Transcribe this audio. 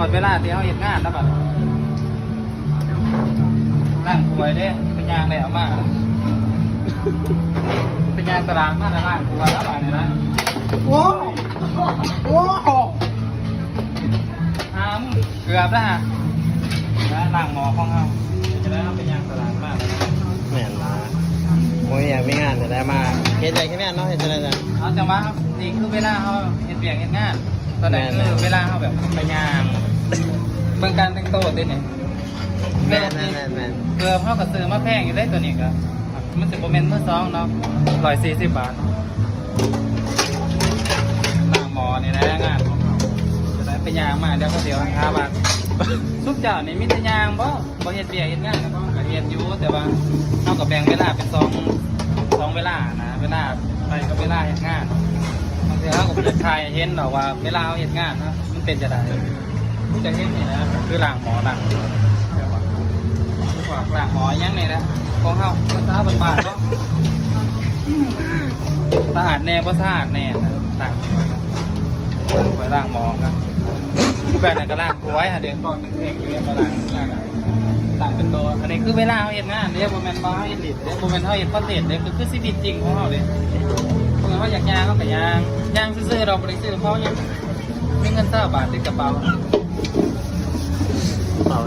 ຮອດເວລາທີ່ເຮົາເຮັດງານແລ້ວບັດນີ້ ລ້າງຖ້ວຍເດ້ ໄປຍ່າງໄດ້ເອົາມາ ໄປຍ່າງຕະຫຼາດມາແລ້ວລ້າງຖ້ວຍແລ້ວບັດນີ້ນະ. ໂອ້ ໂອ້ ຫາມ ເກືອບແລ້ວຫະ ແລະລ້າງໝໍ້ຂອງເຮົາ ຈະໄດ້ເອົາໄປຍ່າງຕະຫຼາດມາ. ແມ່ນລະ ບໍ່ມີວຽກມີງານ ຈະໄດ້ມາເຮັດໄດ້ແຄ່ນັ້ນເນາະ ເຮັດຈັ່ງໃດລະ ເອົາ ຈັ່ງວ່າ ນີ້ຄືເວລາເຮົາເຮັດວຽກເຮັດງານ ຕອນນັ້ນ ແມ່ນໆ ຄືເວລາເຮົາແບບໄປຍ່າງເບິ່ງການແຕ່ງໂຕເດ້ນີ້. ແມ່ນໆໆໆ ເກີບເຮົາກໍຊື້ມາແພງຢູ່ເດ້ ໂຕນີ້ກໍ ມັນຊິບໍ່ແມ່ນມືສອງເນາະ ຮ້ອຍສີ່ສິບບາດ. ລ້າງໝໍ້ນີ້ແຫຼະງານຂອງເຮົາ ຈະໄດ້ໄປຍ່າງມາ ດຽວເຂົາຊິຫາວ່າ ຊຸມເຈົ້ານີ້ມີແຕ່ຍ່າງບໍ? ບໍ່ເຮັດວຽກເຮັດງານນະ ເຮົາກໍເຮັດຢູ່ ແຕ່ວ່າເຮົາກໍແບ່ງເວລາເປັນສອງ ສອງເວລານະ ເວລາໄປກັບເວລາເຮັດງານ. ບາງເທື່ອເຮົາກໍບໍ່ໄດ້ຖ່າຍໃຫ້ເຫັນດອກວ່າເວລາເຮົາເຮັດງານນະ ມັນເປັນຈັ່ງໃດ ມີແຕ່ເຮັດນີ້ແຫຼະ ຄືລ້າງໝໍ້ ລ້າງ ລ້າງໝໍ້ຫຍັງນີ້ແຫຼະ ຂອງເຮົາພາສາບ້ານໆເນາະ ສະອາດແດ່ ບໍ່ສະອາດແດ່ ລ້າງ ລ້າງຖ້ວຍ ລ້າງໝໍ້ ແບບນັ້ນກໍລ້າງຖ້ວຍຫັ້ນເດ້ ຕອນເຮັດຢູ່ ກໍລ້າງ ລ້າງ ລ້າງເປັນໂຕ. ອັນນີ້ຄືເວລາເຮົາເຮັດງານເດ້ ບໍ່ແມ່ນວ່າເຮົາເຮັດຫຼິ້ນເດ້ ບໍ່ແມ່ນເຮົາເຮັດຄອນເທັນເດ້ ກໍຄືຊີວິດຈິງຂອງເຮົາເດ້. ເມື່ອເຮົາຢາກຍ່າງ ເຮົາກໍຍ່າງ ຍ່າງຊື່ໆ ດອກ ບໍ່ໄດ້ຊື້ຂອງຫຍັງ ມີເງິນຊາວບາດຕິດກະເປົາ ເປົາ